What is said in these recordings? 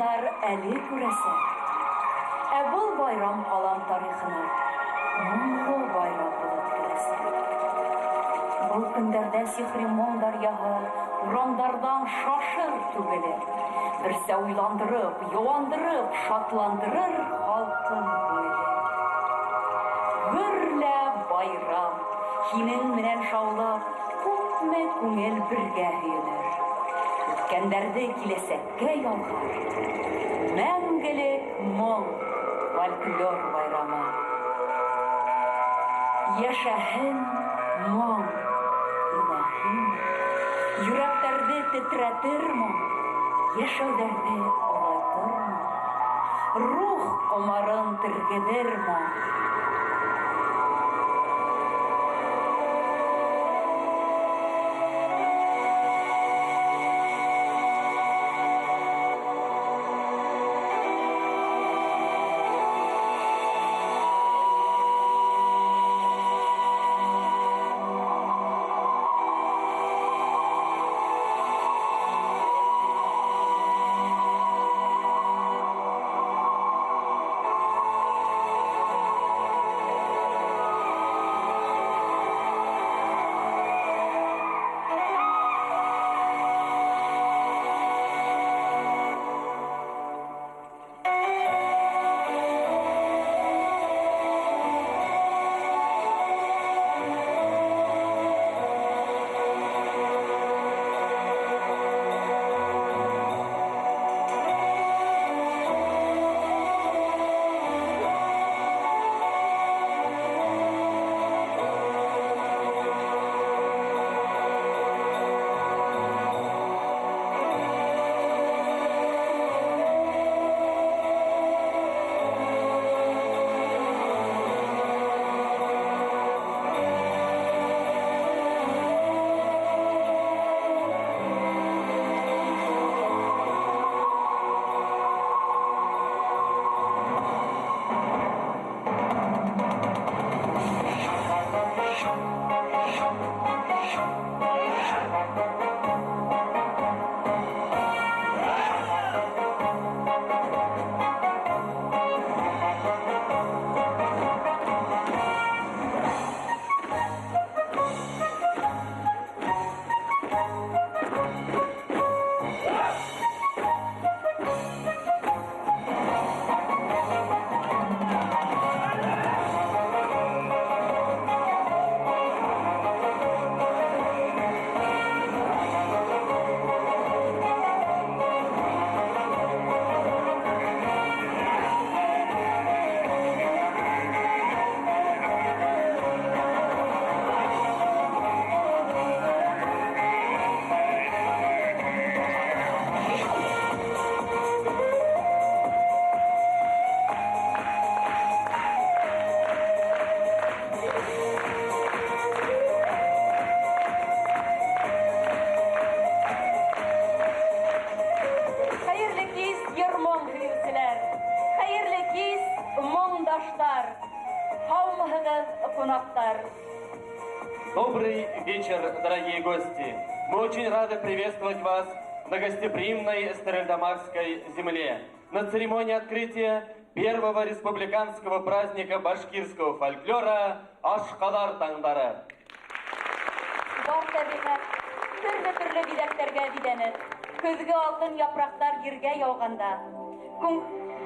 Быуындар әле күрәсәк. Ә был байрам ҡалам тарихына моңло байрам булып керәсәк. Был көндәрҙә сихри моң даръяһы урамдарҙан шашыр түгелеп, берсә уйландырып, йыуандырып, шатландырыр халҡын күңеле. Гөрлә байрам, һинең менән шаулап, күпме күңел бергә һөйөнөр. Үткәндәрҙе киләсәккә ялғар. Мәңгелек моң фольклор байрамы. Йәшәһен моң, илаһим. Йөрәктәрҙе тетрәтер моң, йәшәүҙәрҙе олайтыр моң. Рух ҡомарын тергеҙер моң. Хәйерле кис, йыр-моң һөйөүселәр! Хәйерле кис, моңдаштар! Һаумыһығыҙ, ҡунаҡтар! Добрый вечер, дорогие гости! Мы очень рады приветствовать вас на гостеприимной Стерлитамакской земле на церемонии открытия первого республиканского праздника башкирского фольклора «Ашҡаҙар таңдары». Бар тәбиғәт төрлө-төрлө биҙәктәргә биҙәнеп, көҙгө алтын япраҡтар ергә яуғанда,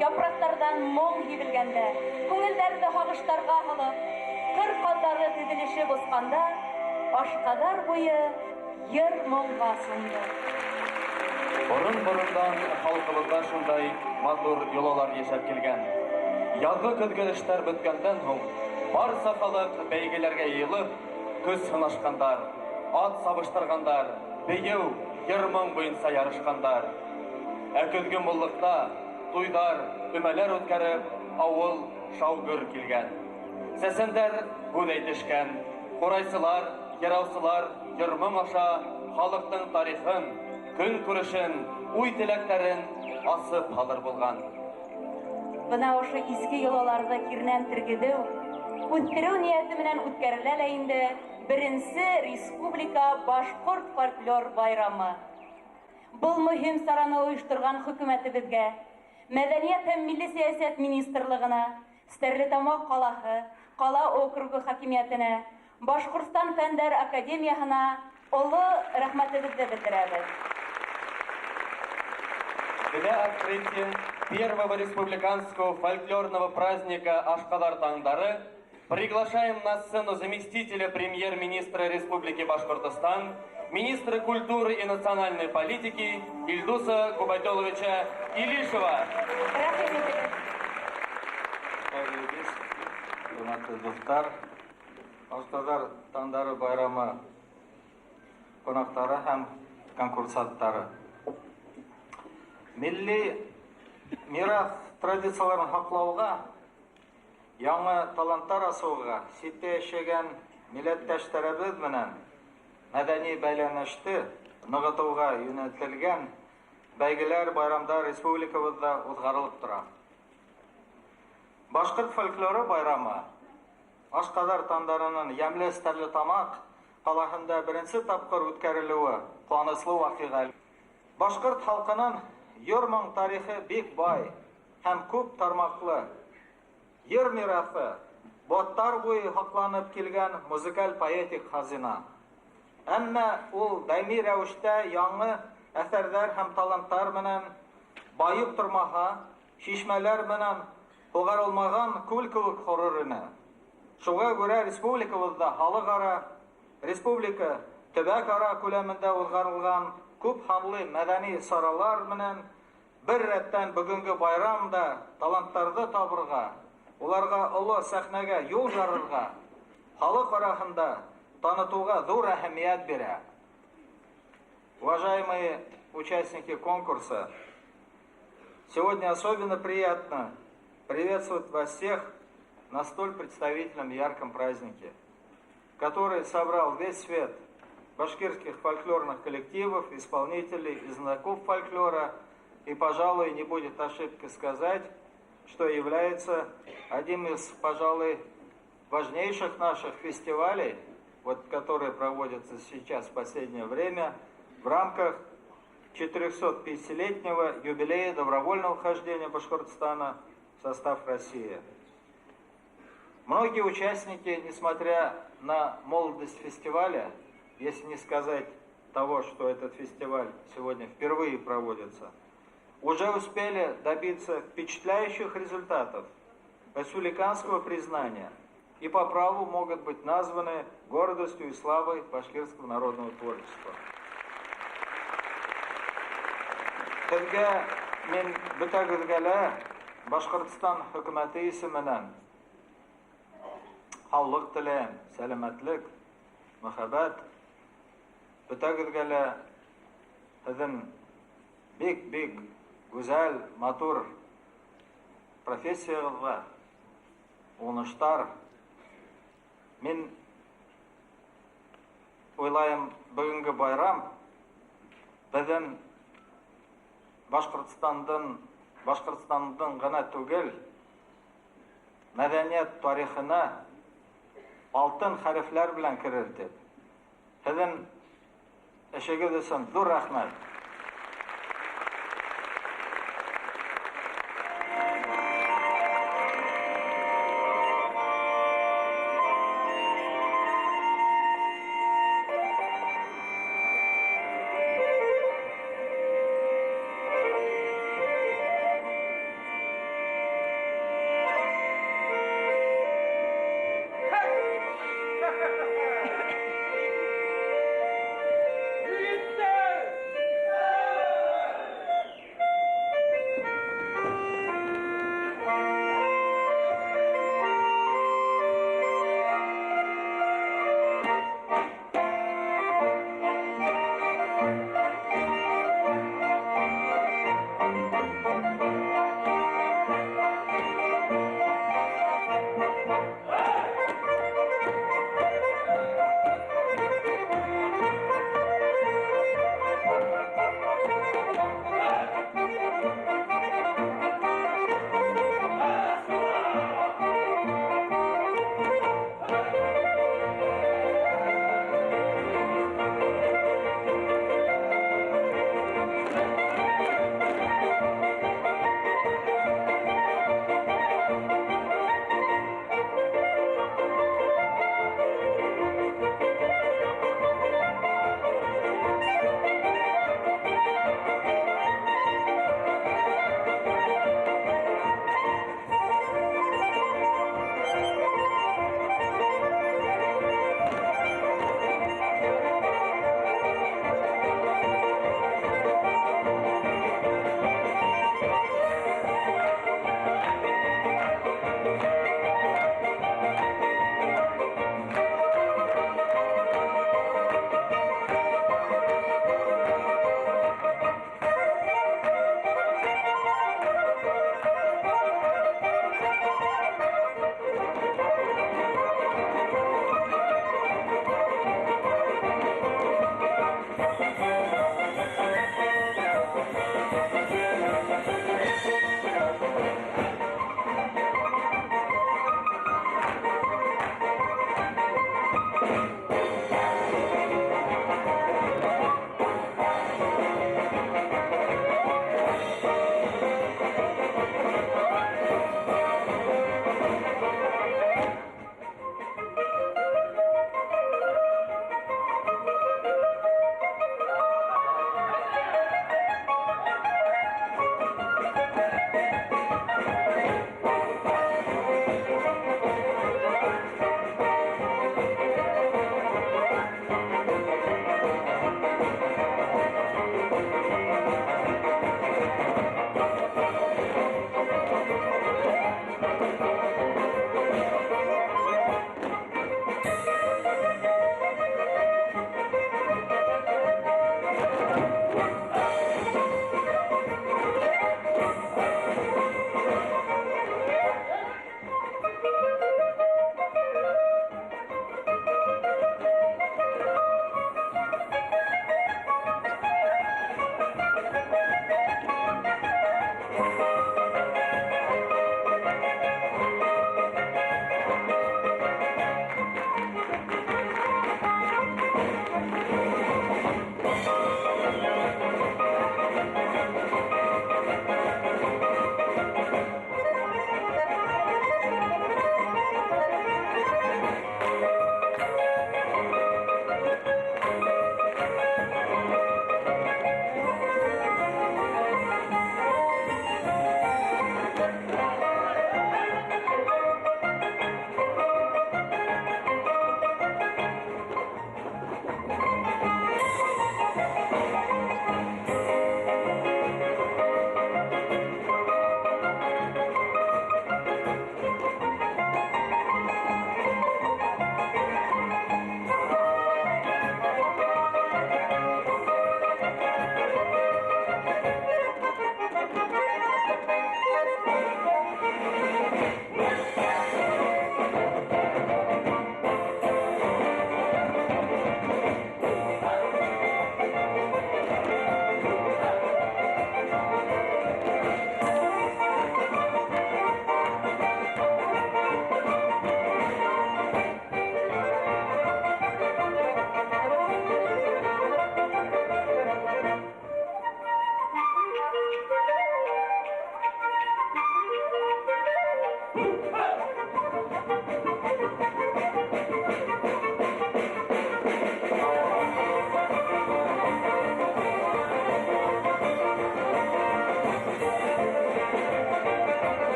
япраҡтарҙан моң һибелгәндә, күңелдәрҙе һағыштарға һалып, ҡыр ҡаҙҙары теҙелешеп осҡанда, Ашҡаҙар буйы йыр-моңға сумды. Борон-борондан халҡыбыҙҙа шундай матур йолалар йәшәп килгән. Яҙғы көҙгө эштәр бөткәндән һуң барса халыҡ бәйгеләргә йыйылып, көс һынашҡандар, ат сабыштырғандар, бейеү, йыр-моң буйынса ярышҡандар. Ә көҙгө муллыҡта туйҙар, өмәләр үткәреп, ауыл шау-гөр килгән. Сәсәндәр һүҙ әйтешкән, ҡурайсылар, йыраусылар йыр-моң аша халыҡтың тарихын, көнкүрешен, уй-теләктәрен асып һалыр булған. Бына ошо изге йолаларҙы киренән тергеҙеү, үҫтереү ниәте менән үткәрелә лә инде беренсе республика башҡорт фольклор байрамы. Был мөһим сараны ойошторған хөкүмәтебеҙгә, Мәҙәниәт һәм милли сәйәсәт министрлығына, Стәрлетамаҡ ҡалаһы, ҡала округы хакимиәтенә, Башҡортостан Фәндәр академияһына оло рәхмәтебеҙҙе белдерәбеҙ. Для открытия первого республиканского фольклорного праздника «Ашҡаҙар таңдары» приглашаем на сцену заместителя премьер-министра Республики Башкортостан, министра культуры и национальной политики Ильдуса Губайдулловича Илишева. Рәхим итегеҙ. Хәйерле кис, хөрмәтле дуҫтар. Ашҡаҙар таңдары байрамы ҡунаҡтары һәм конкурсанттары. Милли мираҫ традицияларын һаҡлауға, яңы таланттар асыуға, ситтә йәшәгән милләттәштәребеҙ менән мәҙәни бәйләнеште нығытыуға йүнәлтелгән бәйгеләр, байрамдар республикабыҙҙа уҙғарылып тора. Башҡорт фольклоры байрамы Ашҡаҙар таңдарының йәмле Стәрлетамаҡ ҡалаһында беренсе тапҡыр үткәрелеүе ҡыуаныслы ваҡиға. Башҡорт халҡының йыр-моң тарихы бик бай һәм күп тармаҡлы. Йыр мираҫы быуаттар буйы һаҡланып килгән музыкаль поэтик хазина. Әммә ул даими рәүештә яңы әҫәрҙәр һәм таланттар менән байып тормаһа, шишмәләр менән һуғарылмаған күл кеүек ҡорор ине. Шуға күрә республикабыҙҙа халыҡ-ара, республика, төбәк-ара күләмендә уҙғарылған күп һанлы мәҙәни саралар менән бер рәттән бөгөнгө байрам да таланттарҙы табырға, уларға оло сәхнәгә юл ярырға, халыҡ араһында танытыуға ҙур әһәмиәт бирә. Уважаемые участники конкурса, сегодня особенно приятно приветствовать вас всех на столь представительном ярком празднике, который собрал весь свет башкирских фольклорных коллективов, исполнителей и знатоков фольклора, и, пожалуй, не будет ошибки сказать, что является одним из, пожалуй, важнейших наших фестивалей, вот, которые проводятся сейчас в последнее время, в рамках 450-летнего юбилея добровольного вхождения Башкортостана в состав России. Многие участники, несмотря на молодость фестиваля, если не сказать того, что этот фестиваль сегодня впервые проводится, уже успели добиться впечатляющих результатов, республиканского признания и по праву могут быть названы гордостью и славой башкирского народного творчества. Һеҙгә мин бөтәгеҙгә лә Башҡортостан хөкүмәте исеменән һаулыҡ теләйем, сәләмәтлек, мөхәббәт. Бөтәгеҙгә лә һеҙҙең бик-бик гүзәл, матур профессияғыҙға уңыштар. Мин уйлайым, бөгөнгө байрам беҙҙең Башҡортостандың ғына түгел, мәҙәниәт тарихына алтын хәрефләр белән керер тип. Һеҙҙең эшегеҙ өсөн ҙур рәхмәт. Егеттәр!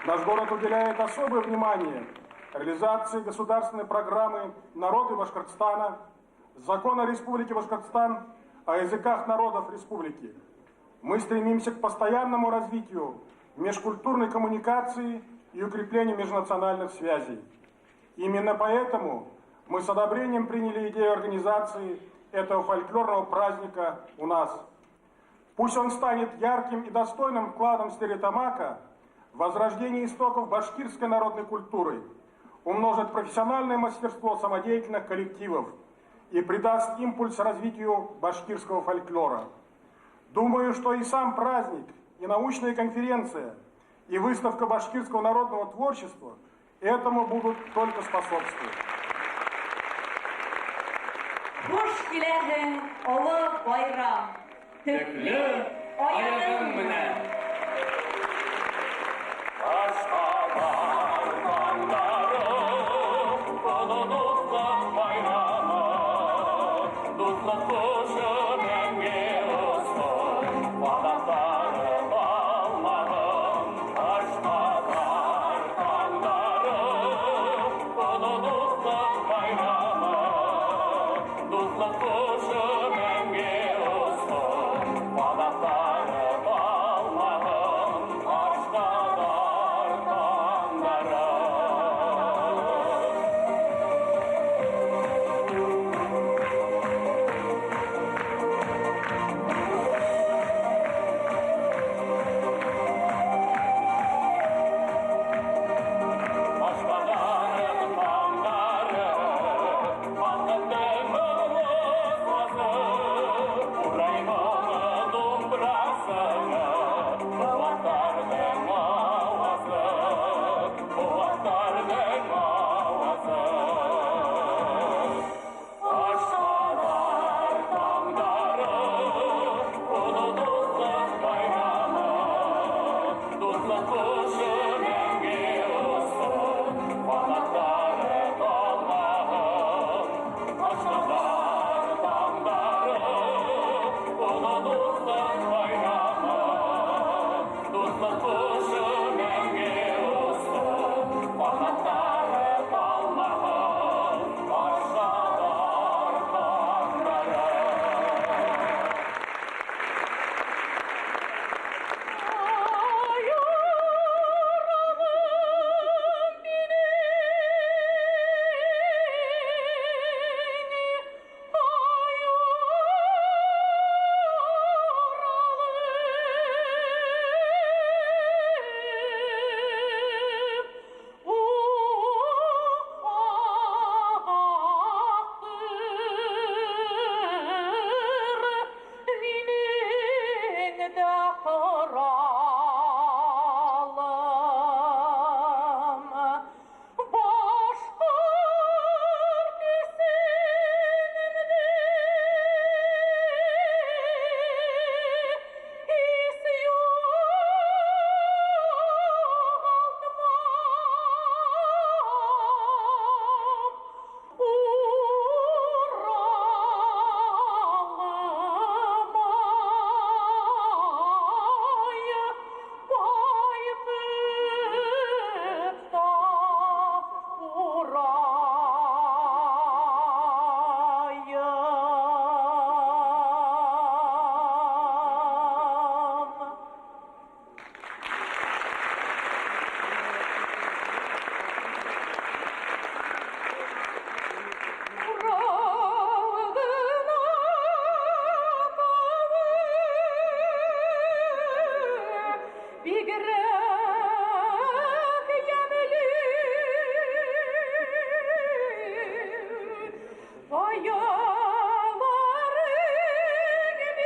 Наш город уделяет особое внимание реализации государственной программы «Народы Башкортостана», Закона Республики Башкортостан о языках народов республики. Мы стремимся к постоянному развитию межкультурной коммуникации и укреплению межнациональных связей. Именно поэтому мы с одобрением приняли идею организации этого фольклорного праздника у нас. Пусть он станет ярким и достойным вкладом Стерлитамака в возрождение истоков башкирской народной культуры, умножит профессиональное мастерство самодеятельных коллективов и придаст импульс развитию башкирского фольклора. Думаю, что и сам праздник, и научная конференция, и выставка башкирского народного творчества этому будут только способствовать. Хуш киләһең, оло байрам. Төклө аяғың менән. Ашҡаҙар таңдары, оло дуҫлыҡ байрамы, дуҫлыҡ ҡошо мәңге осһон, ҡанаттары талмаһын. Ашҡаҙар таңдары, оло дуҫлыҡ байрамы, дуҫлыҡ ҡошо мәңге осһон, ҡанаттары талмаһын. Ашҡаҙар таңдары. Ашҡаҙар таңдары, халҡымдың моңло сазы, ҡурай моңо, думбра сыңы, быуаттарҙың ауазы, быуаттарҙың ауазы. Ашҡаҙар таңдары, оло дуҫлыҡ байрамы, дуҫлыҡ ҡошо мәңге осһон, ҡанаттары талмаһын. Ашҡаҙар таңдары, оло дуҫлыҡ байрамы, дуҫлыҡ ҡошо мәңге осһон, ҡанаттары талмаһын. Ашҡаҙар таңдары. Айыралым минең, айыралым, Уҡаҡтыр минең дә ҡоралым. Башҡорт исемемде һис юғалтмам. Уралымай ҡайтып та урайым. Уралдың атауы бигерәк йәмле, Ҡаяларың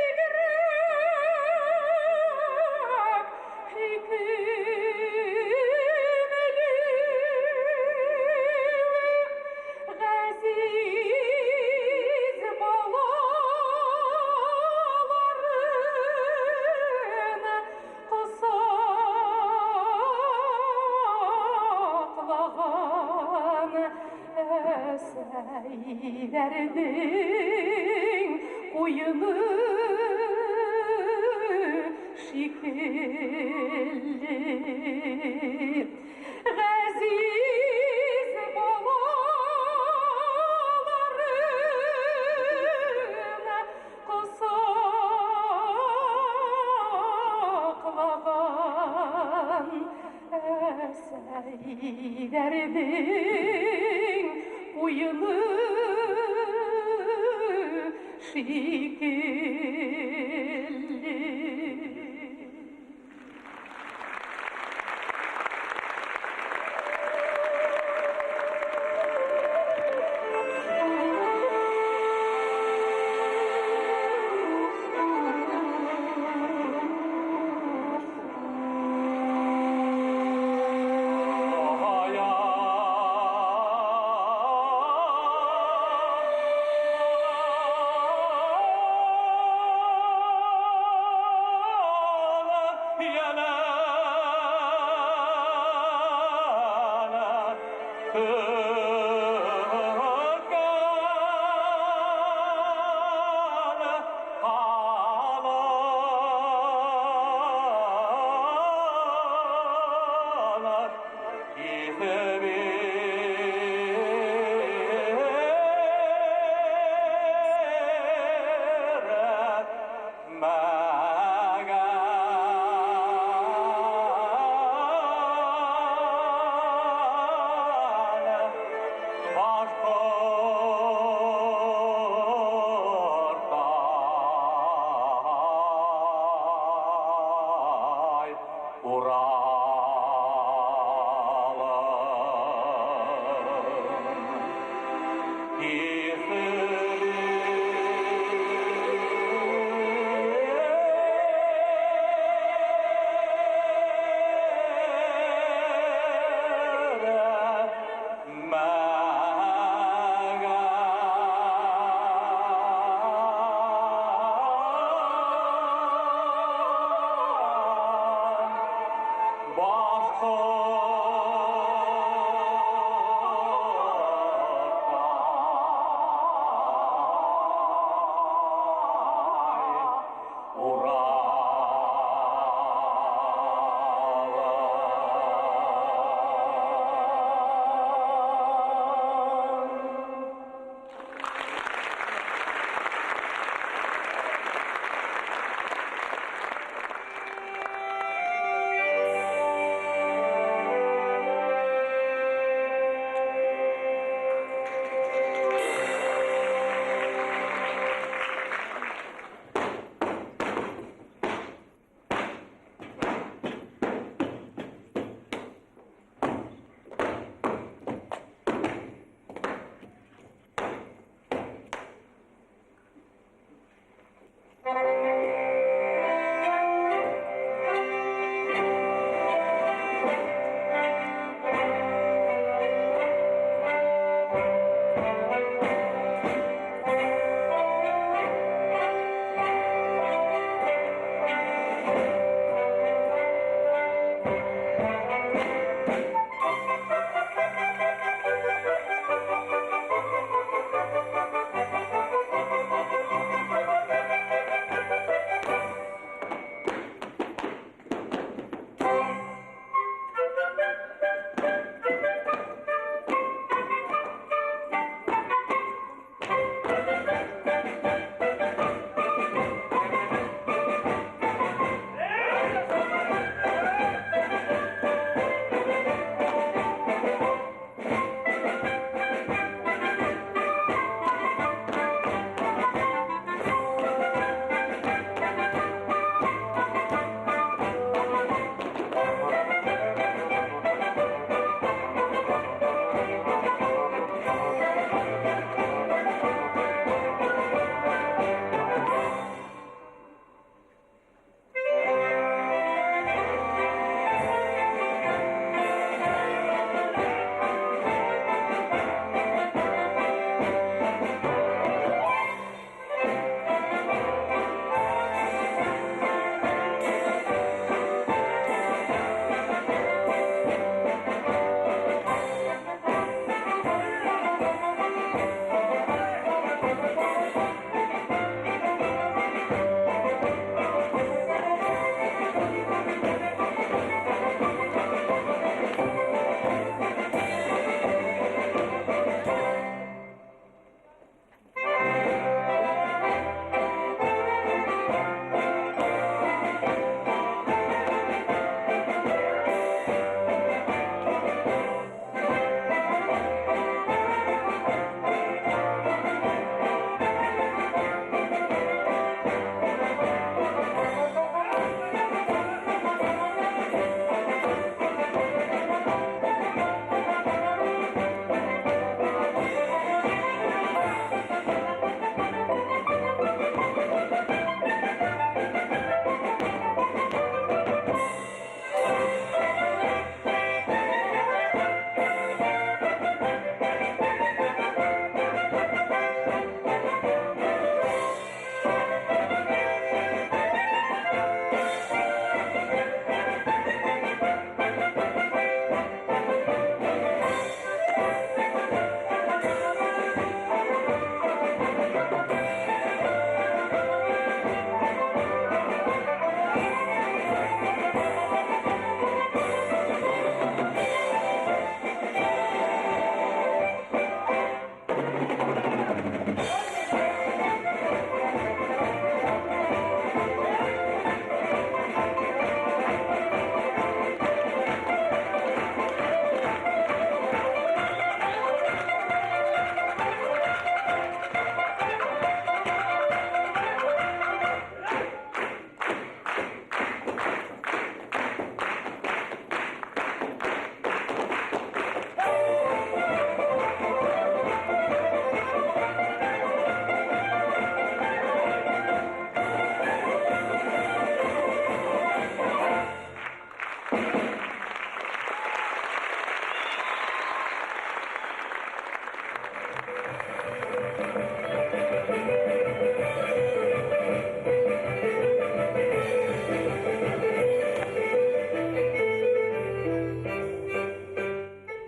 бигерәк һөйкөмлө, Ғәзиз балаларын ҡосаҡлаған әсәйҙәрҙең ҡуйыны шикелле. Әсәйҙәрҙең ҡуйыны шикелле.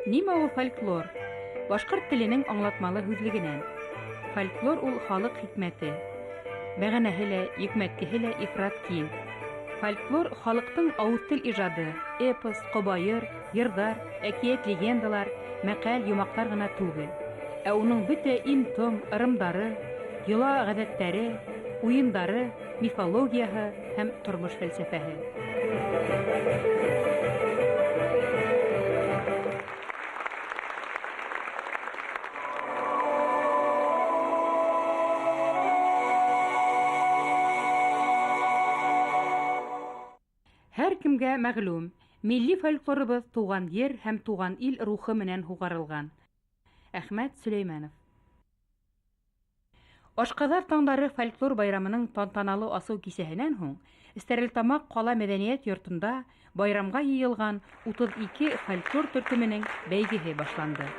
Нимә ул фольклор? Башҡорт теленең аңлатмалы һүҙлегенән. Фольклор ул халыҡ хикмәте. Мәғәнәһе лә, йөкмәткеһе лә ифрат киң. Фольклор халыҡтың ауыҙ тел ижады, эпос, ҡобайыр, йырҙар, әкиәт легендалар, мәҡәл, йомаҡтар ғына түгел. Ә уның бөтә им-том, ырымдары, йола ғәҙәттәре, уйындары, мифологияһы һәм тормош фәлсәфәһе. Һәр кемгә мәғлүм, милли фольклорыбыҙ туған ер һәм туған ил рухы менән һуғарылған. Әхмәт Сөләймәнов. Ашҡаҙар таңдары фольклор байрамының тантаналы асыу кисәһенән һуң Стәрлетамаҡ ҡала мәҙәниәт йортонда байрамға йыйылған 32 фольклор төркөмөнөң бәйгеһе башланды.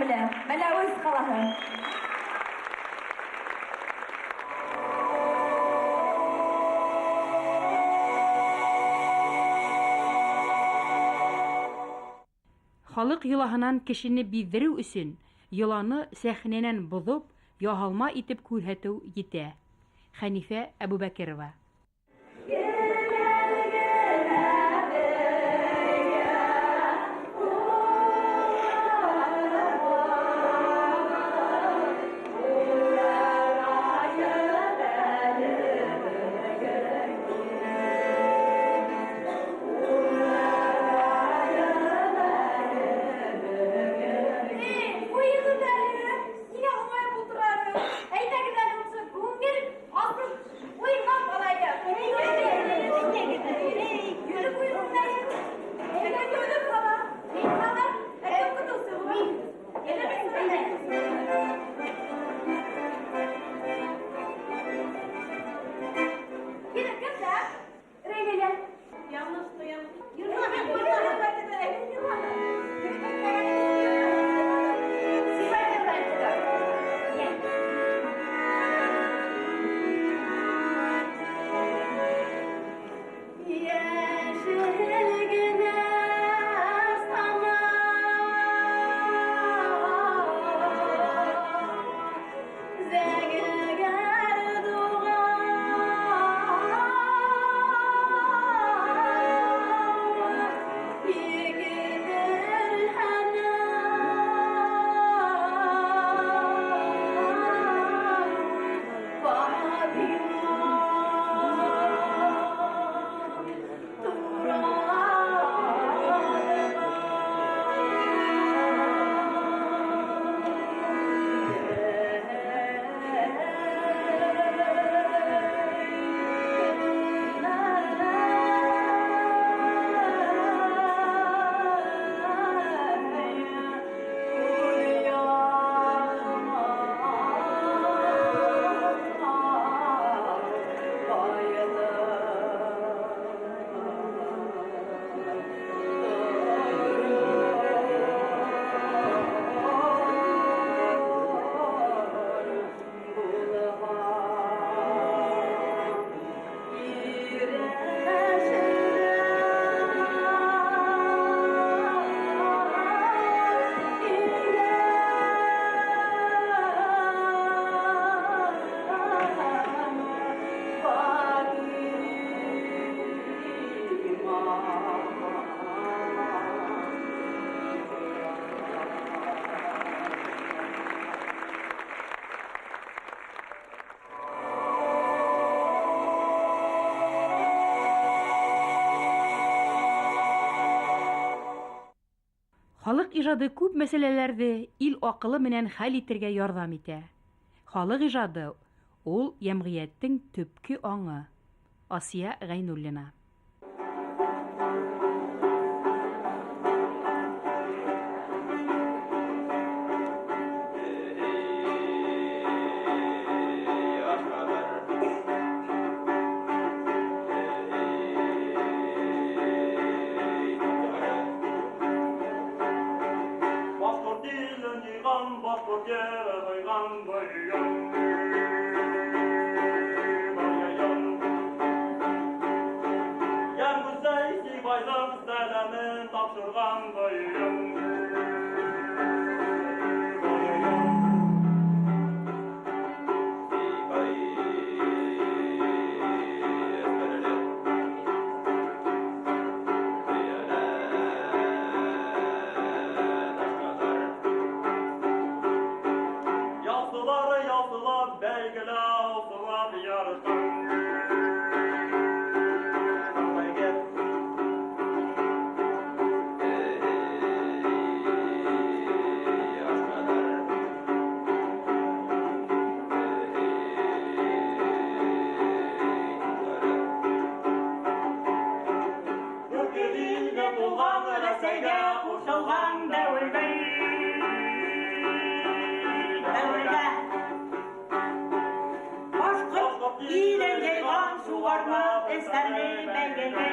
ансамбле, Мәләүез ҡалаһы. Халыҡ йолаһынан кешене биҙҙереү өсөн йоланы сәхнәнән боҙоп, яһалма итеп күрһәтеү етә. Хәнифә Әбүбәкерова. Ҡуйығыҙ әле, ниңә моңайып ултыраһығыҙ? Әйҙәгеҙ әле, лучше күңел асып уйнап алайыҡ. Йөрөп уйнайыҡ. Әйҙә, йөрөп ҡала. Мин ҡала. Ә кем көтөүсе була? Мин. Килеп кемдә? Рәйлә. Яңылышты, яңылышты. Йәшел генә сама, зәңгәр дуға, егетер хана, Фатима, Халыҡ ижады күп мәсьәләләрҙе ил аҡылы менән хәл итергә ярҙам итә. Халыҡ ижады ул йәмғиәттең төпкө аңы. Асия Ғәйнуллина. Башҡорт илен йыйған, башҡорт ере һыйған, баян, баян. Йәм гүзәл Сибайҙың сәләмен тапшырған, баян, баян. Ялсылар, ялсылар, бәйгелә алсылар ярышҡан. Бәйге. Илгә тулған, Рәсәйгә ҡушылған дәүерҙә. Дәүерҙә башҡорт илен йыйған шуғармаҡ эстәрҙе бәйгегә.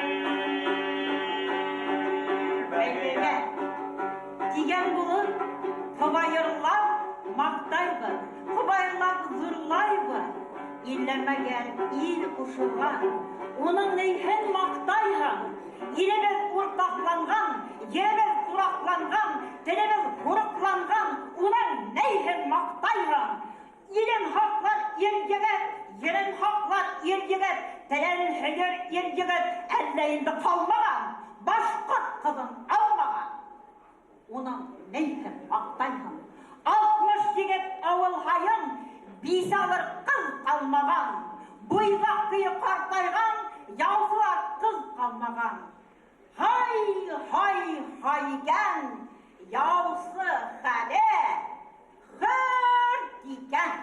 Бәйгегә. Тигән булыр. Ҡобайырлап маҡтайбыҙ, ҡобайырлап ҙурлайбыҙ. Иллә мәгәр ил ҡушылған, уның ниһен маҡтайһың? Илебеҙ уртаҡланған, еребеҙ тураҡланған, телебеҙ һурыҡланған, уның ниһен маҡтайһың? Илен һаҡлар ир егет, ерен һаҡлар ир егет, телен һөйөр ир егет, әллә инде ҡалмаған, башҡорт ҡыҙын алмаған. Уның ниһен маҡтайһың? 60 егет ауыл һайын бисә алыр ҡыҙ ҡалмаған, буйҙаҡ көйө ҡартайған, яусылар ҡыҙ ҡалмаған. Һай, һай, һай икән, яусы хәле хөрт икән.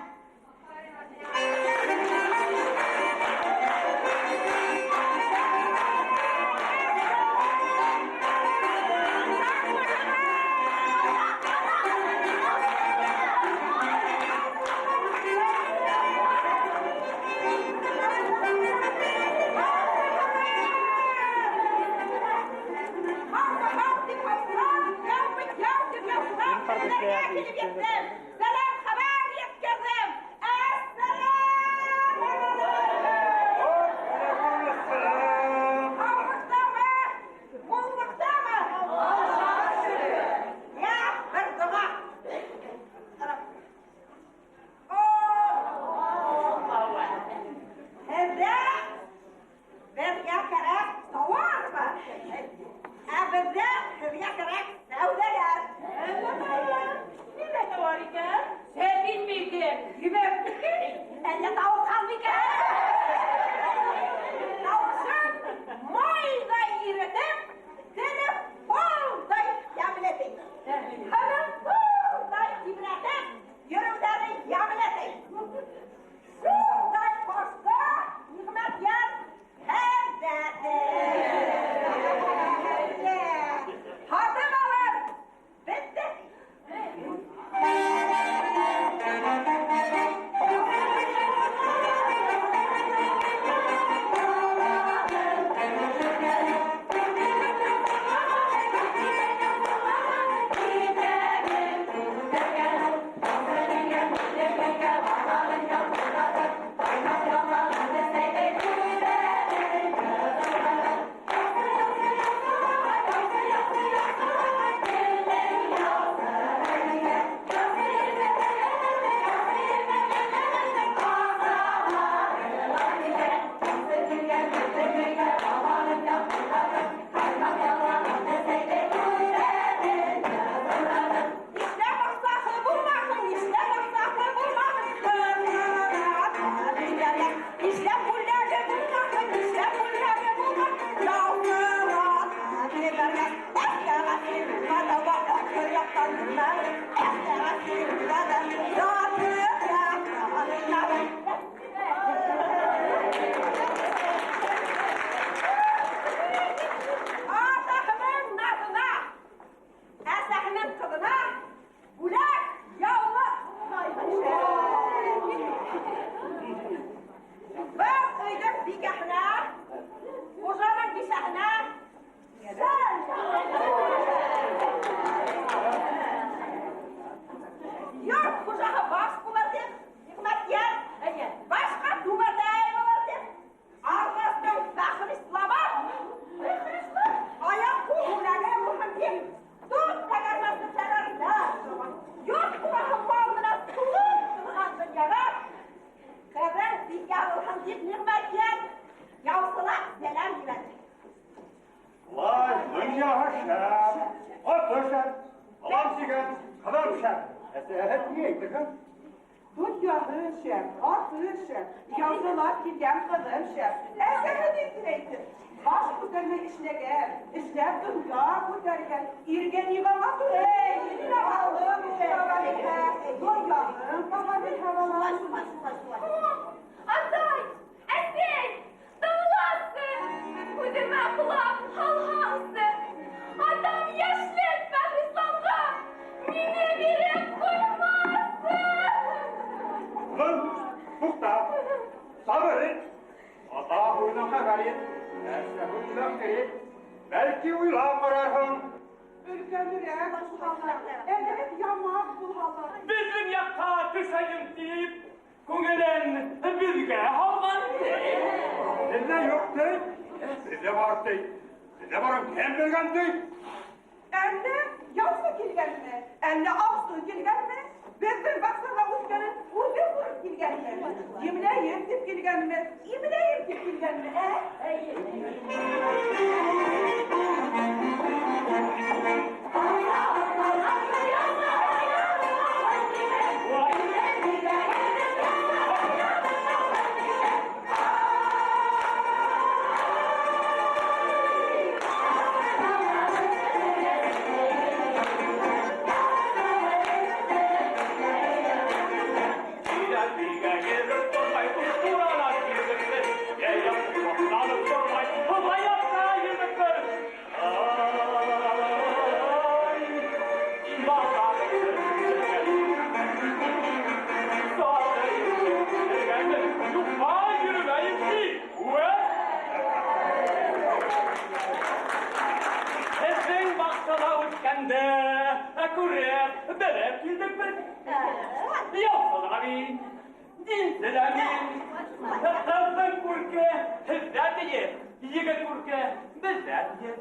Сәләм хәбәр еткерҙем. Әссәләм алейкум. Һаулыҡтамы? Муллыҡтамы? Я, бер доға. Һеҙҙә беҙгә кәрәк тауар бар. Ә беҙҙә һеҙгә кәрәк сәүҙәгәр. Нимә тауар икән? Сәбил микән? Ебәк микән? Әллә тауыҡ микән? Тауышын майҙай иретеп, теле балдай йәмле ти. Һының һыуҙай тибрәтеп, йөрөүҙәре йәмле ти. Шундай ҡошто Ниғмәтйән һеҙҙә ти. Һатып алыр, бөттө. Нишләп аҡсаһы булмаһын, нишләп аҡсаһы булмаһын, нишләп бүләге булмаһын, нишләп бүләге булмаһын, Атаһының наҙына, әсәһенең ҡыҙына бүләк яулыҡ. Был өйҙөң бикәһенә, хужаның бисәһенә шәл. Йорт хужаһы баш булыр тип, Ниғмәтйән, башҡа түбәтәй булыр тип, Арғастың Фәхрисламы, аяҡ-ҡул бүләге булһын тип, дүрт тәгәрмәсле сәгәрҙәр торған. Йорт хужаһы мал менән тулып торған донъяға ҡыҙың бикә булһын тип, Ниғмәтйән, яусылап сәләм ебәрҙе. Vay, донъяһы шәп, аты шәп, балам тигән, ҡыҙым шәп. Әсәһе ни әйтерһең? Донъяһы шәп, аты шәп, яусылап килгән ҡыҙым шәп. Әсәһе ни тип әйтер? Баш күтәрмәй эшләгән, эшләп донъя күтәргән, иргә ниғама түгел. Донъяһың ҡаға белһә, балам. Атай, әсәй, тыңласы, үҙемә ҡолаҡ һалһаңсы. Атам йәшлек Фәхрисламға мине биреп ҡуймаҫсы. Улым, туҡта, сабыр ит. Ата уйҙан хәбәр ит. Әсәһе уйлап кереп, бәлки уйлап ҡарарһың. Өлкәнерәк булһалар, әҙерәк ямаҡ булһалар. Беҙҙең яҡҡа төшәйем тип, күңелен беҙгә һалған ти. Беҙҙә юҡ ти, беҙҙә бар ти. Беҙҙә барын кем белгән ти? Әллә яусы килгәнме, әллә аусы килгәнме? Беҙҙең баҡсала үҫкәнен үҙе күреп килгәнме? Димләйем тип килгәнме, имләйем тип килгәнме, ә? Күреп, белеп килдек беҙ. Яусы ла мин, динсе лә мин. Ҡыҙҙың күрке һеҙҙә тиеп, егет күрке беҙҙә тиеп.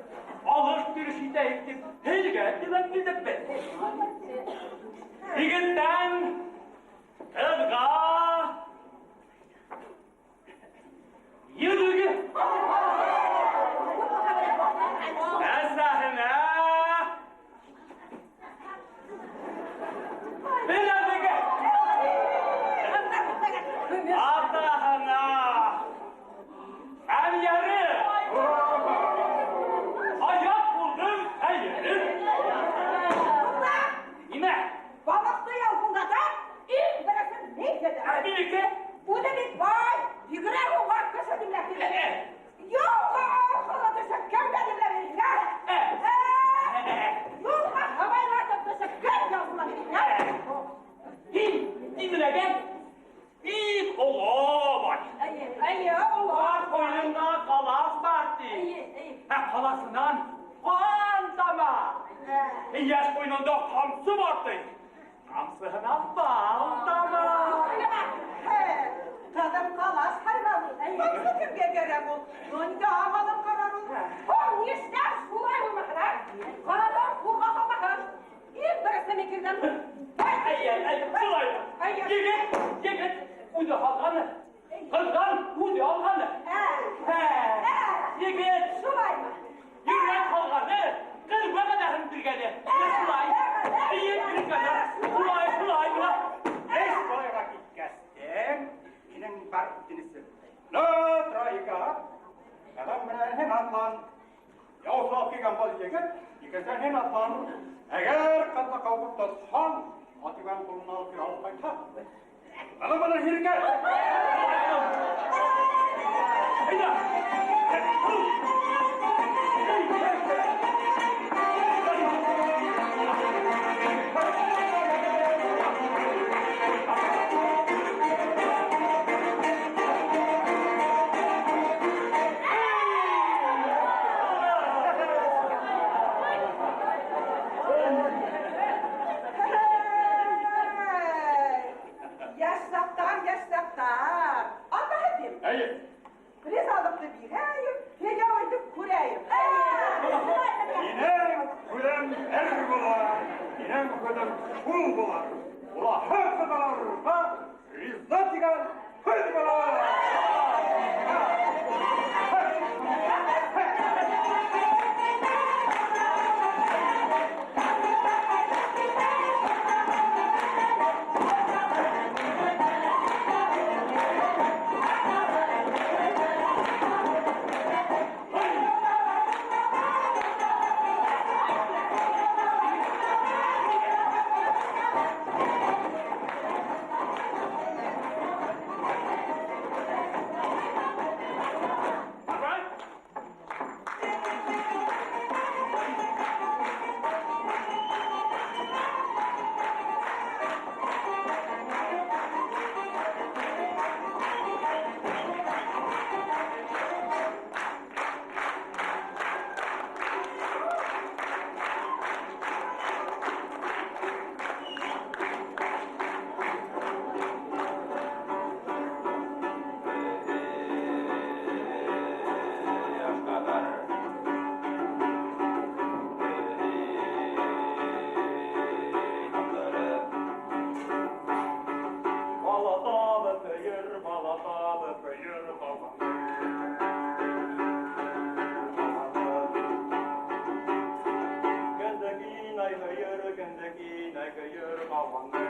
Алыш-биреш итәйек тип, һеҙгә тибеп килдек беҙ. Егеттән ҡыҙға йөҙөге. Әсәһенә беләҙеге. Атаһына әмйәре. Аяҡ-ҡулдың хәйере. Туҡта! Нимә? Балыҡты яуһындата, иң беренсе мин тиҙем. Минеке? Үҙе бит бай, бигерәк уңған кеше димләп килде. Юлға арҡылы төшөп, кемгә димләп биргән? Юлға һыбайлатып төшөп, кем яуһына биргән? Һин димләгән бик оло бай. Эйе, эйе, оло. Бар ҡуйынында ҡалас бар ти. Ә ҡаласынан ҡан тама. Йәш ҡуйынында ҡамсы бар ти. Ҡамсыһынан бал тама. Ҡыҙым ҡалас һайланы. Ҡамсы кемгә кәрәк ул? Донъя малын ҡарар ул. Һуң нишләп шулай булмаһын, ә? Ҡараҙан ҡулға һалмаһын. Иң беренсе мин килдем. Әйе, әйе, шулай. Егет, егет, үҙе һалғаны. Ҡыҙҙан үҙе алғаны. Егет, Шулаймы? йөрәк һалғаны, ҡыҙ вәғәҙәһен биргәне. Шулай. Эйе, биргәне. Шулай, шулай була. Эш былайға киткәстең, минең бар үтенесем. На тройка. Ҡыҙым менән һин атлан. Яусы алып килгән был егет, икенсеһен һин атлан. Әгәр ҡыҙҙы ҡыуып тотһаң, атыңдан ҡулына алып кире алып ҡайта. Ҡыҙым менән һинеке. Әйҙә. Йәш саҡтар, йәш саҡтар. Атаһы тим. Эйе. Ризалыҡты бирәйем, кейәү итеп күрәйем. Минең һүҙем бер була, минең һүҙем шул була. Улаһы ҡоҙаларға риза тигән һүҙ була. Thank you.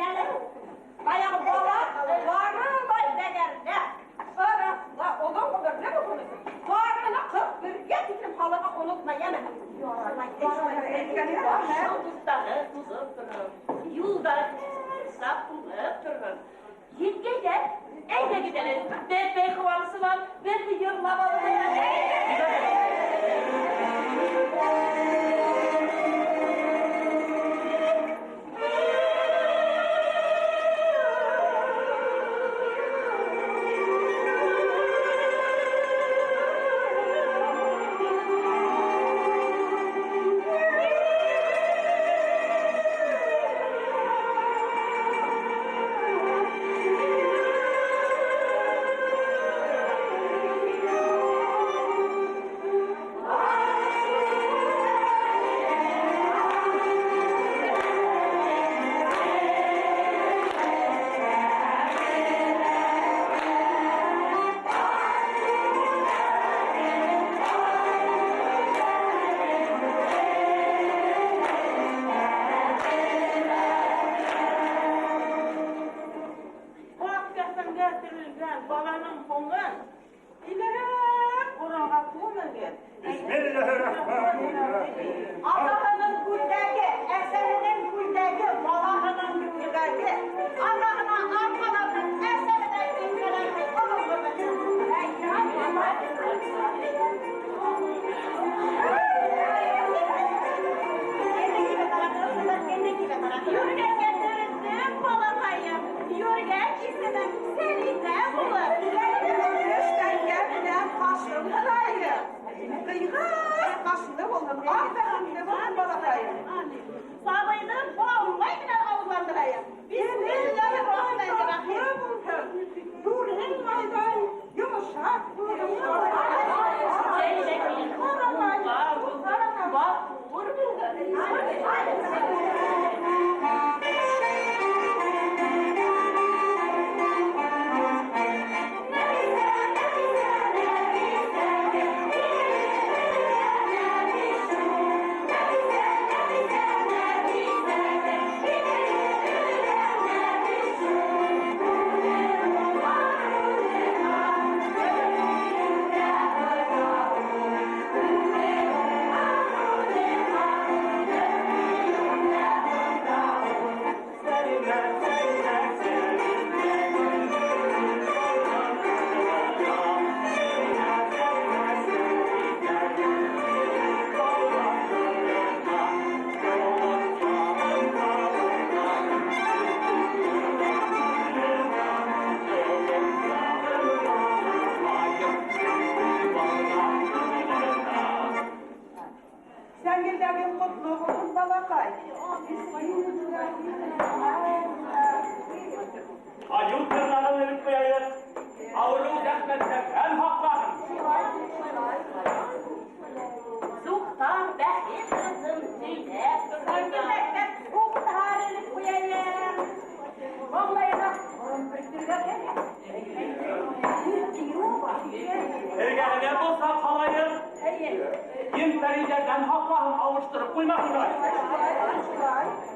әле. Баяғы бала барылай бәгәрҙә. Ырыҫла, оҙон ғүмерле булһын өсөн. Барына 41-гә тиклем һалырға онотма, йәме. Башың дуҫтары туҙып торһон, юлдар саф булып торһон. Еткәйҙәр, әйҙәгеҙ әле, бәпәй ҡыуанысынан бер йырлап алайыҡ. Аҡ кәфенгә төрөлгән баланың һуңын илерәк урынға күмегеҙ. Бисмилләһир-рахманир-рахим. Атаһының күлдәге, әсәһенең күлдәге, балаһының күлдәге. Атаһына арҡаланып, әсәһенә иркәләнеп, оҙон ғүмерле. Йөргәнгә төрөндөм, балаҡайым. Йөргән исемең Сәлимә булыр. Көмөш тәңкә менән ҡашың һынайым. Ҡыйғас ҡашлы булһын, аҡ бәхетле булһын балаҡайым. Сабыйҙы баумай менән ауыҙландырайыҡ. Бисмилләһир-рахманир-рахим. Булһын. Дүрһен майҙай, йомшаҡ булһын. Матур булһын. Сәңгелдәгең ҡотло булһын, балаҡай. Айыу тырнағын элеп ҡуяйыҡ. Ауырыу зәхмәттәрҙән һаҡлаһын. Суҡтар бәхет ҡыҙын һөйләп торһон. Сәңгелдәктән уҡтар элеп ҡуяйыҡ. Маңлайына ҡором бөртөргә кәрәк. Эргәһенә бысаҡ һалайыҡ. Ен-пәрейҙәрҙән һаҡлаһын, алыштырып ҡуймаһындар.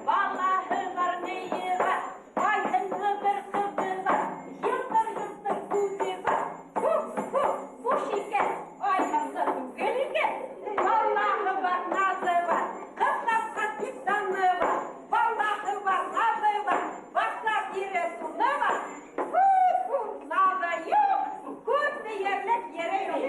Балаһы бар, нейе бар, айһынлы бер ҡыҙы бар, йылтыр-йылтыр күҙе бар. Фу, фу, буш икән, айһынлы түгел икән. Балаһы бар, наҙы бар, ҡыҙ тапҡан тип даны бар. Балаһы бар, наҙы бар, башлап ере туны бар. Фу, фу, наҙы юҡ, күҙ тейерлек ере юҡ.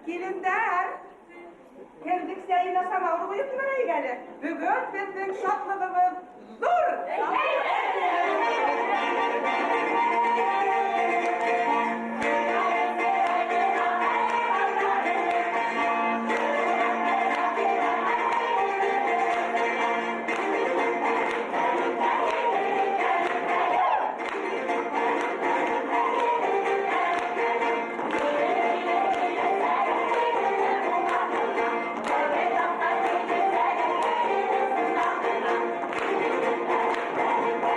Килендәр, кендек сәйенә самауыр ҡуйып ебәрәйек әле. Бөгөн беҙҙең шатлығыбыҙ ҙур. Thank you.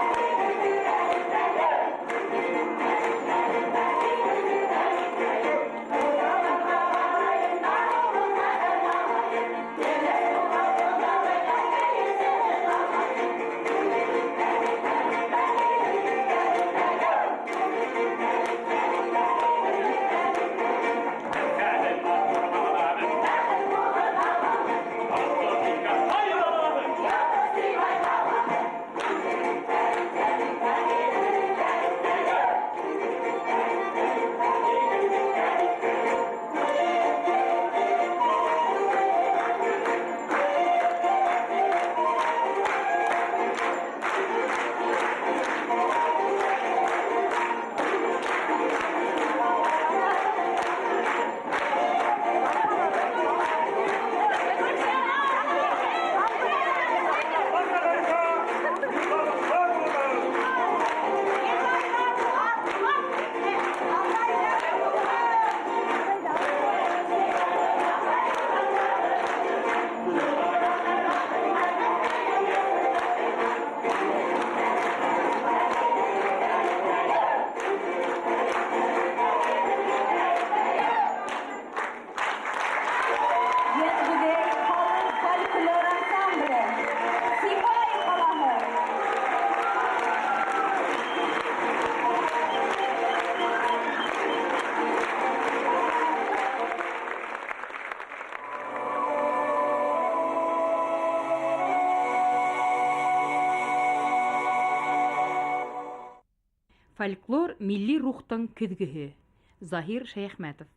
Фольклор милли рухтың көҙгөһө. Заһир Шәйәхмәтов.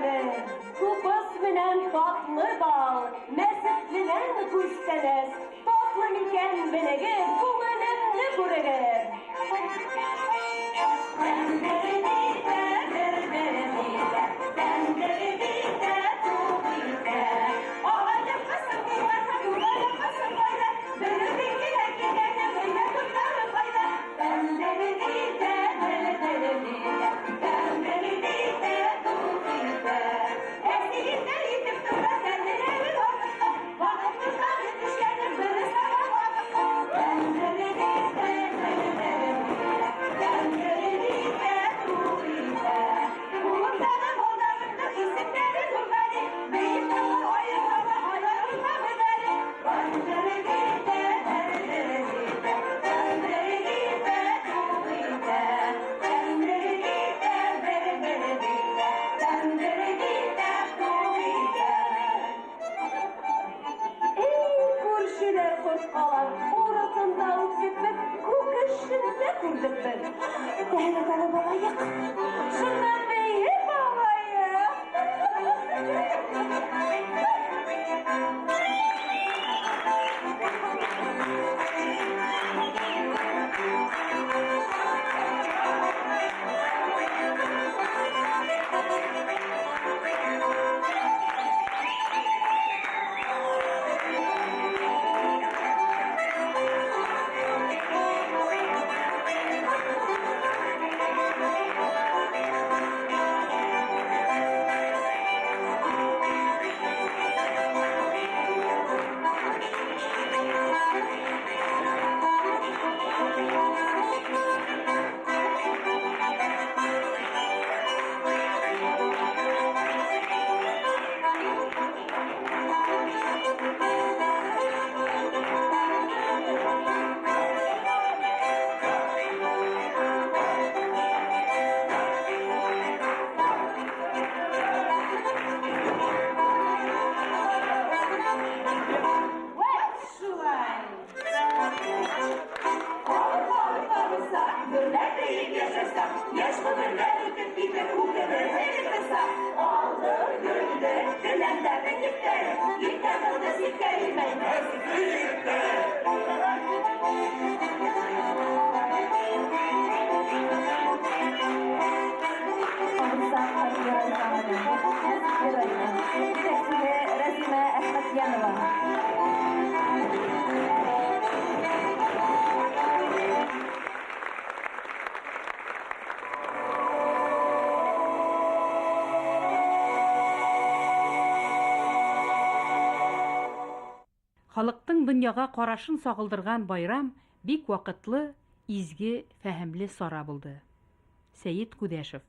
күтәрер. Тупыс менән татлы бал, мәсетленән күстәнәс. Татлы микән белегеҙ, күңелемде күрегеҙ. Халыҡтың донъяға ҡарашын сағылдырған байрам бик ваҡытлы, изге, фәһемле сара булды. Сәйет Күҙәшев.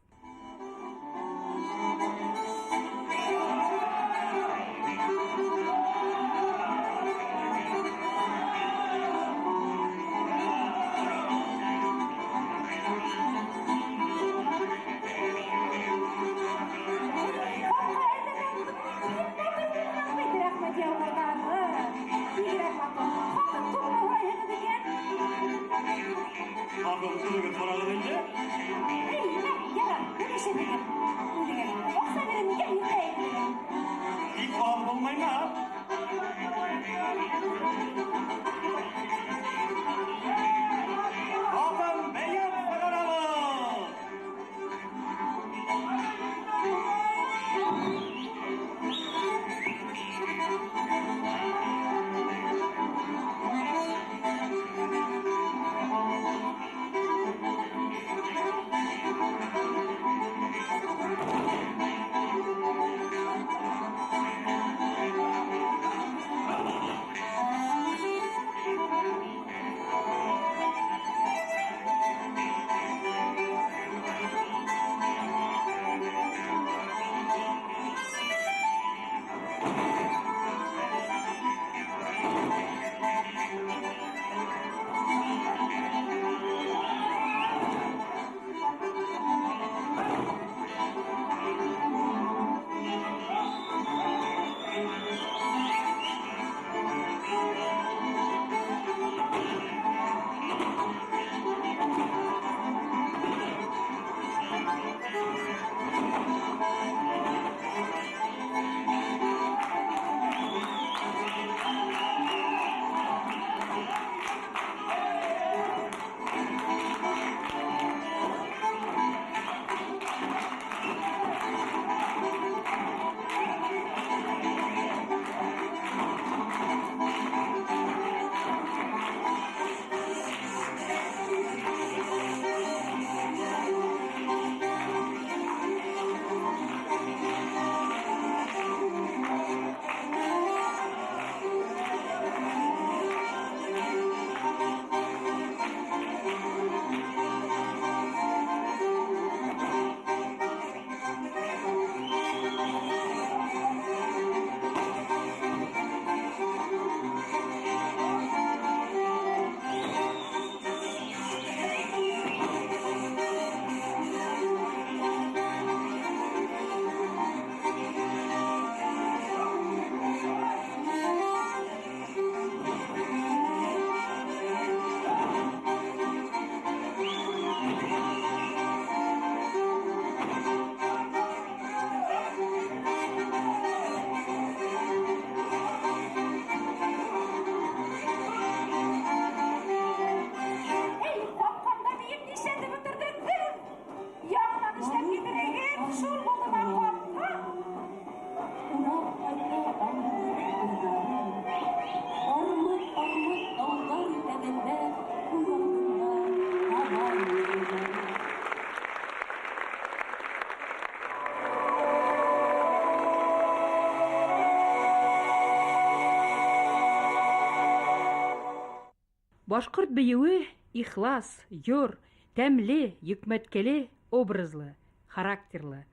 Башҡорт бейеүе ихлас, йор, тәмле, йөкмәткеле, образлы, характерлы.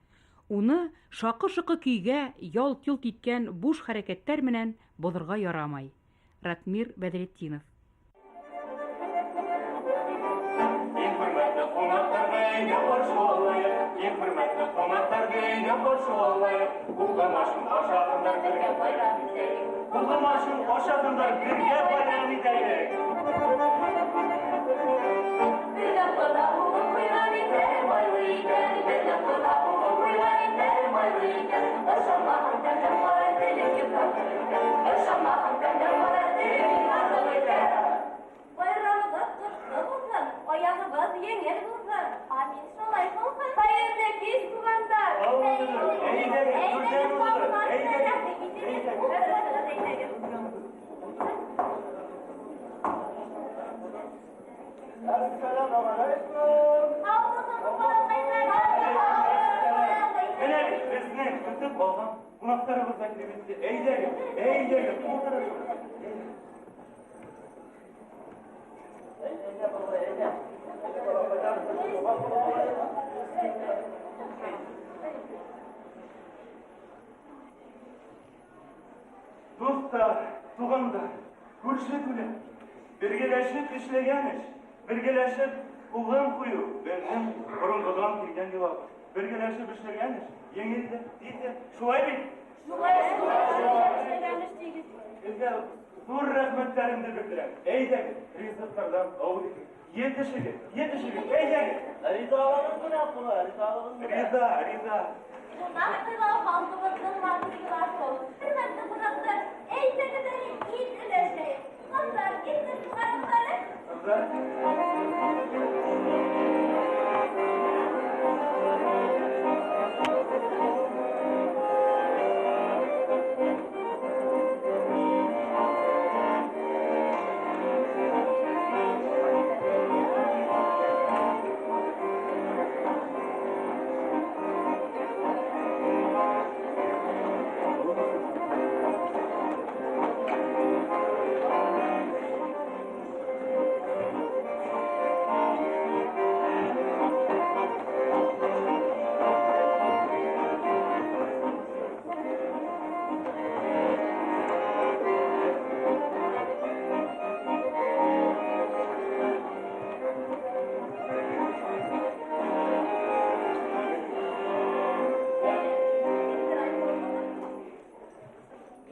Уны шаҡы-шоҡо көйгә ялт-йолт иткән буш хәрәкәттәр менән боҙорға ярамай. Ратмир Бәҙретдинов. Иң хөрмәтле ҡунаҡтарҙы әйҙә ҡаршы алайыҡ, иң хөрмәтле ҡунаҡтарҙы әйҙә ҡаршы алайыҡ. Булған ашын ашағандар бергә байрам итәйек. Булған ашын ашағандар бергә байрам итәйек. Бергә ҡоҙа булып ҡуйған итәр, майлы итәр, бергә ҡоҙа булып ҡуйған итәр, майлы итәр. Ышанмаһаң тәмләп ҡара, телең йотарлыҡ итәр. Ышанмаһаң тәмләп ҡара, телең йотарлыҡ итәр. Байрамыбыҙ ҡотло булһын, аяғыбыҙ еңел булһын. Амин, шулай булһын. Хәйерле кис, туғандар. Әйҙәгеҙ, табынға рәхим итегеҙ. Әйҙәгеҙ. Әссәләмү ғәләйкүм. Менә бит беҙҙең көтөп алған ҡунаҡтарыбыҙ ҙа килеп етте. Әйҙәгеҙ, әйҙәгеҙ, ултырығыҙ. Дуҫтар, туғандар, күрше-күлән, бергәләшеп эшләгән эш, бергәләшеп ҡулын ҡуйыу беҙҙең боронғоҙан килгән йолабыҙ. Бергәләшеп эшләгән эш еңел дә, тиҙ ҙә. Шулай бит? Шулай, шулай эшләгән эш тигеҙ. Һеҙгә ҙур рәхмәттәремде белдерәм. Әйҙәгеҙ, ризыҡтарҙан ауыҙ итегеҙ. Етешегеҙ, етешегеҙ, әйҙәгеҙ. Ризалығың менән, ҡоҙа, ризалығың менән. Риза, риза. Ҡунаҡ һыйлау халҡыбыҙҙың матур йолаһы ул. Хөрмәтле ҡунаҡтар, әйҙәгеҙ әле ит өләшәйек. Ҡыҙҙар, итте сығарып әле. Ҡыҙҙар.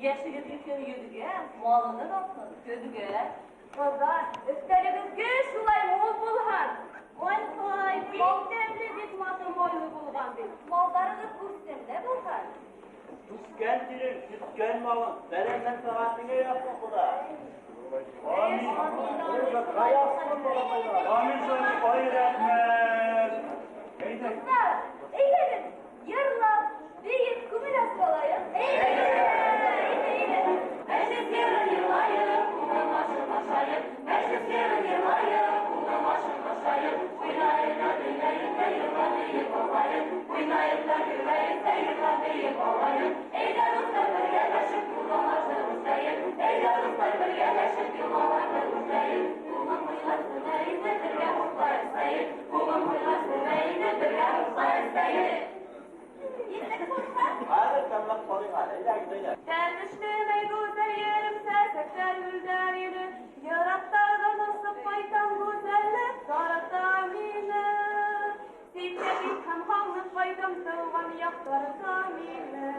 Йәшегеҙ етһен йөҙгә, малығыҙ артһын көҙгә. Ҡыҙҙар, өҫтәлегеҙ шулай мул булһын. Ай-һай, бик тәмле, бик матур майлы булған бит. Малдарығыҙ үрсемдә булһын. Үҫкән тирең, көткән малың, бәлән мәнфәғәтеңә яҡын, ҡоҙа. Амин. Амин, шулай, ай рәхмәт. Әйҙәгеҙ. Ҡыҙҙар, әйҙәгеҙ, йырлап, бейеп, күңел асып алайыҡ. Әйҙәгеҙ. Мәжлес йырын йырлайыҡ, уның ашын ашайыҡ. Мәжлес йырын йырлайыҡ, уның ашын ашайыҡ. Уйнайыҡ та, бейейек тә, йырлап бейеп алайыҡ. Уйнайыҡ та, бейейек тә, йырлап бейеп алайыҡ. Әйҙә, дуҫтар, бергәләшеп йолаларҙы үтәйек. Әйҙә, дуҫтар, бергәләшеп йолаларҙы үтәйек. Ҡулың һуйласын әйҙә, бергә һуҡлайыҡ сәйек. Ҡулың һуйласын әйҙә, бергә һуҡлайыҡ сәйек. Етек булһа? Хәҙер тәмләп ҡалыйҡ әле. Әйҙәгеҙ, әйҙә. Тәнешлемәй гүзәл ерем, сәсәктәр гөлдәр ине. Йыраҡтарҙан осоп ҡайтам, гүзәллек тарата мине. Ситкә китһәм, һағынып ҡайтам, тыуған яҡ тарта мине.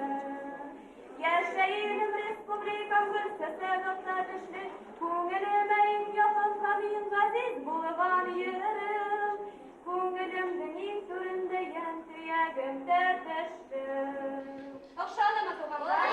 Йәшәйем республикам, гөл сәсәк аҡта төшлө. Күңелемә иң яҡын һәм иң ғәзиз булған ерем. Күңелемдең иң түрендә йән төйәгем тәтешле. Оҡшанымы, туғандар?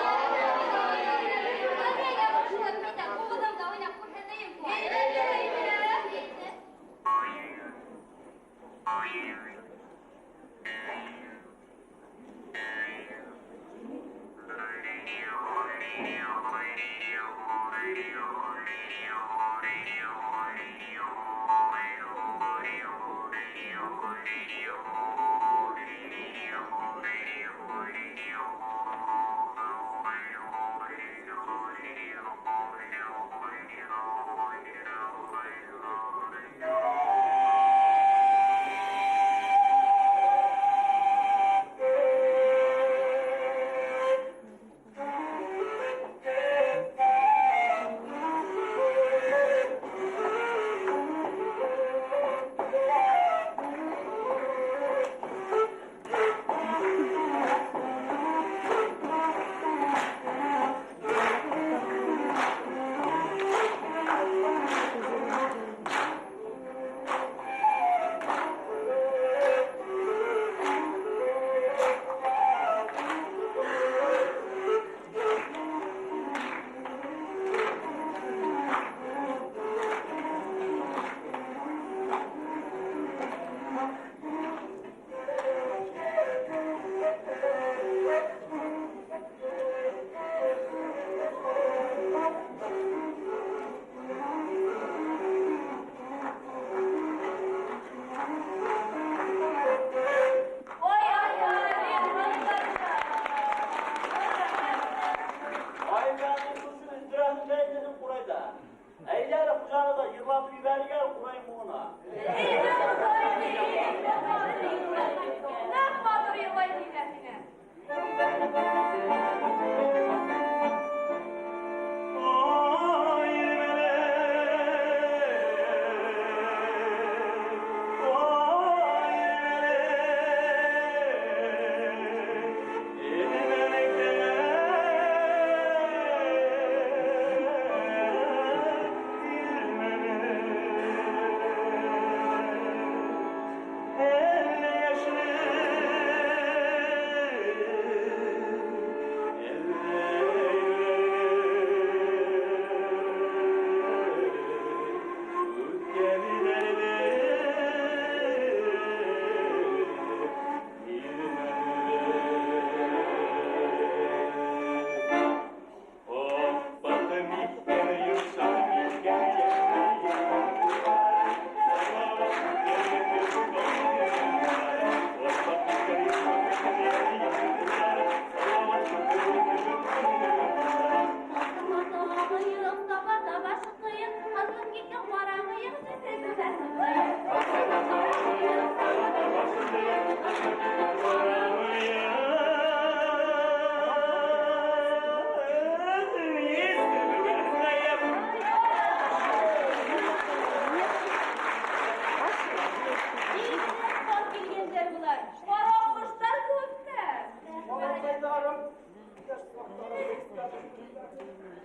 Ҡара ҡоштар кеүектәр. Балаҡайҙарым, йәш саҡтарымды иҫкә төшөрҙөләр.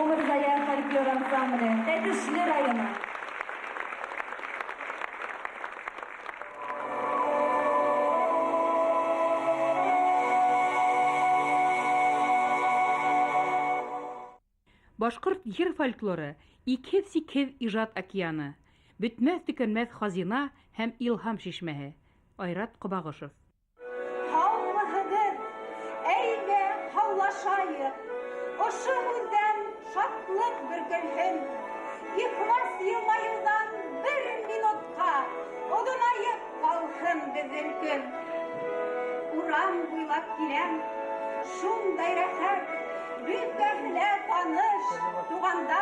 Умырзая фольклор ансамбле, Тәтешле районы. Башҡорт йыр фольклоры икһеҙ-сикһеҙ ижад океаны, бөтмәҫ-төкәнмәҫ хазина һәм илһам шишмәһе. Айрат Ҡобағошов. Һаумыһығыҙ, әйҙә һаулашайыҡ, ошо һүҙҙән шатлыҡ бөркөлһөн. Ихлас йылмайыуҙан бер минутҡа оҙонайып ҡалһын беҙҙең көн. Урам буйлап киләм, шундай рәхәт, бөтәһе лә таныш, туғандар.